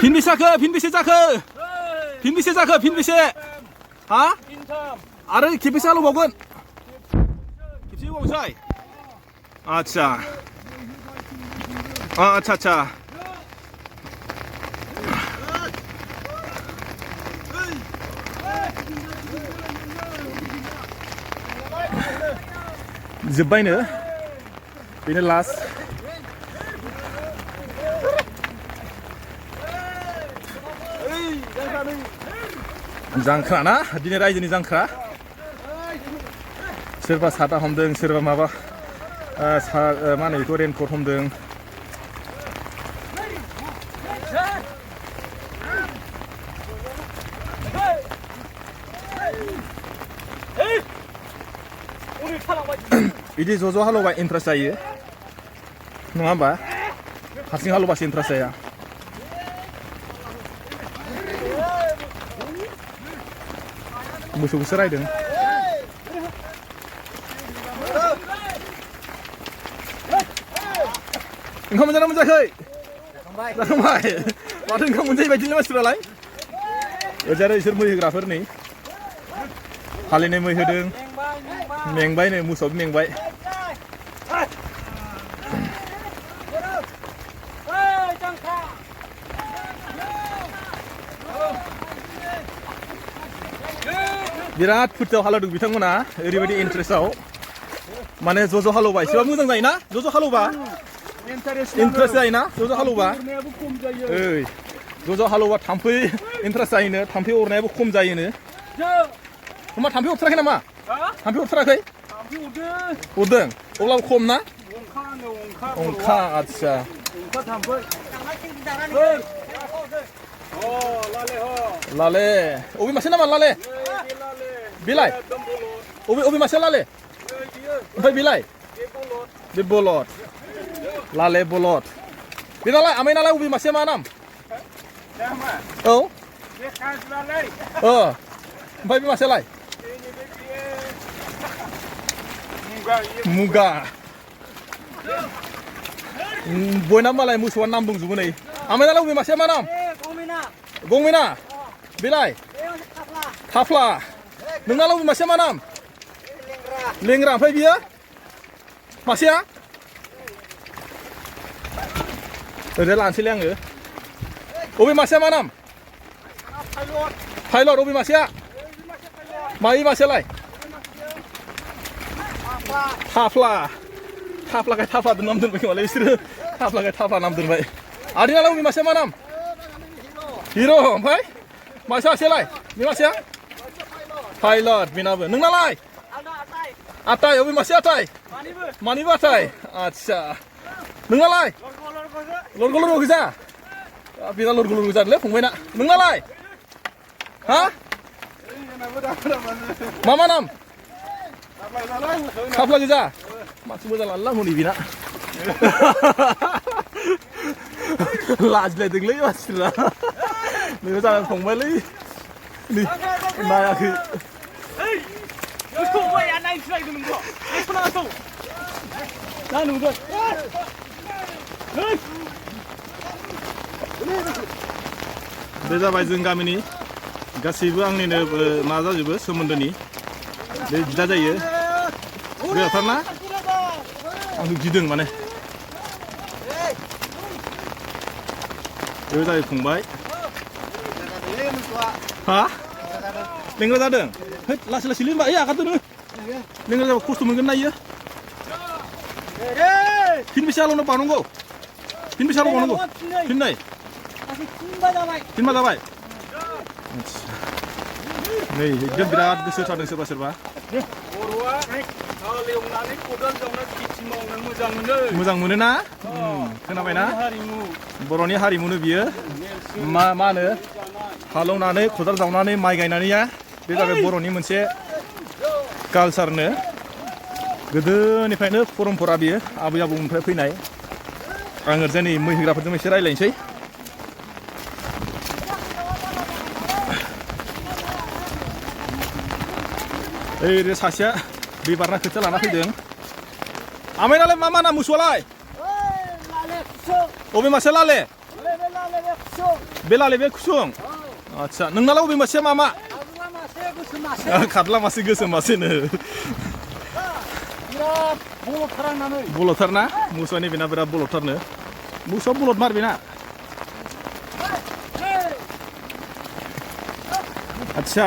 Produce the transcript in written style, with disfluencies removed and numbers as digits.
빈비세 자크 빈비세 하? 아래 기비세 하러 먹은 기비세 먹으세요 아차 아차차 जोब्बायनो बेनो लास्ट जांख्रा ना दिनै रायजोनि जांख्रा सोरबा साथा हमदों सोरबा माबा मा होनो बेखौ रेनकट हमदों बिदि ज' हालौबा इन्ट्रेस्ट जायो नङा होमबा हारसिं हालौबासो इन्ट्रेस्ट जाया मोसौखौसो रायदों ओंखाम मोनजाना मोनजायाखै जाखांबाय माथो ओंखाम मोनजायै बायदिनो मानसिफ्रालाय ओजारै इसोर मै होग्राफोर नै हालिनै मै होदों मेंबाय नै मोसौआबो मेंबाय बिराद फुर्तियाव हालौदों बिथांमोना ओरैबायदि इन्ट्रेस्टआव माने ज' हालौबा एसेबा मोजां जायोना ज' हालौबा इन्ट्रेस्ट जायोना ज' हालौबा ओइ ज' हालौबा थाम्फै इन्ट्रेस्ट जायोनो थाम्फै अरनायाबो खम जायोनो होमबा थाम्फै अरथाराखै नामा थाम्फै अरथाराखै अरदों अब्लाबो खम ना अंखा आदसा लाले अबे मासे नामा लाले बिलाय अबे मासे लाले ओमफ्राय बिलाय बे बलद लाले बलद बेनालाय आमायनालाय अबे मासे मा नाम औ ओमफ्राय बे मासेलाय मुगा बयनाबो मालाय मोसौआ नाम दंजोबो नै आमायनालाय अबे मासेया मा नाम गंमेना बेलाय थाफ्ला नोंनालाय अबे मासेया मा नाम लेंग्रा ओमफ्राय बियो मासेया ओरैजाय लानोसैलै आङो अबे मासेया मा नाम पाइलट अबे मासेया मायै मासेयालाय थाफ्लाखाय थाफ्ला नाम दोनबाय खोमालै बिसोरो थाफ्लाखाय थाफ्ला नाम दोनबाय आदैनालाय अबे मासेया मा नाम हिर' ओमफ्राय मासेलाय बे मासेया पाइलट बेनाबो नोंनालाय आथाय अबे मासे आथाय मानिबो आथाय आदसा नोंनालाय लरगल गोजा बेना लरगल गोजालै फंबायना नोंनालाय हा मा नाम थाफ्ला गोजा माथो मोजां लाला हनै बेना लाजिलायदोंलै मानसिफ्रा नोङो जानानै फंबायलै नायाखै बे जाबाय जों गामिनि गासैबो आंनिनो मा जाजोबो सोमोन्दोनि बे बिदा जायो गोथारना आंखौ गिदों माने बे जाबाय फंबाय हा लेंग्रा जादों लासै लासैलै होनबा आगान दोनो लेंग्रा जाबा खस्थ' मोनगोन ना इयो फिनबेसे हालौनो बावनांगौ फिनबेसे हालौबावनांगौ फिननै फिनबा जाबाय नै एकदम बिराद गोसो थादों सोरबा सोरबा मोजां मोनो ना खोनाबायना बर'नि हारिमुनो बियो मा होनो हालौनानै खदाल जावनानै माइ गायनानैया बे जाबाय बर'नि मोनसे कालसारनो गोदोनिफ्रायनो परम्परा बियो आबै आबौनिफ्राय फैनाय आं ओरैजाय नै मै होग्राफोरजों एसे रायज्लायनोसै ओरै सासेया दै बारना खोथिया लाना फैदों आमायनालाय मा नाम मोसौआलाय अबे मासे लाले बेलाले बे खुसुं आदसा नोंनालाय बबे मासेया मा मा खारला मासे गोसोम मासेनो बिराद बलदथारांनानै बलदथार ना मोसौनि बेना बिराद बलदथारनो मोसौआ बलद मार बेना आदसा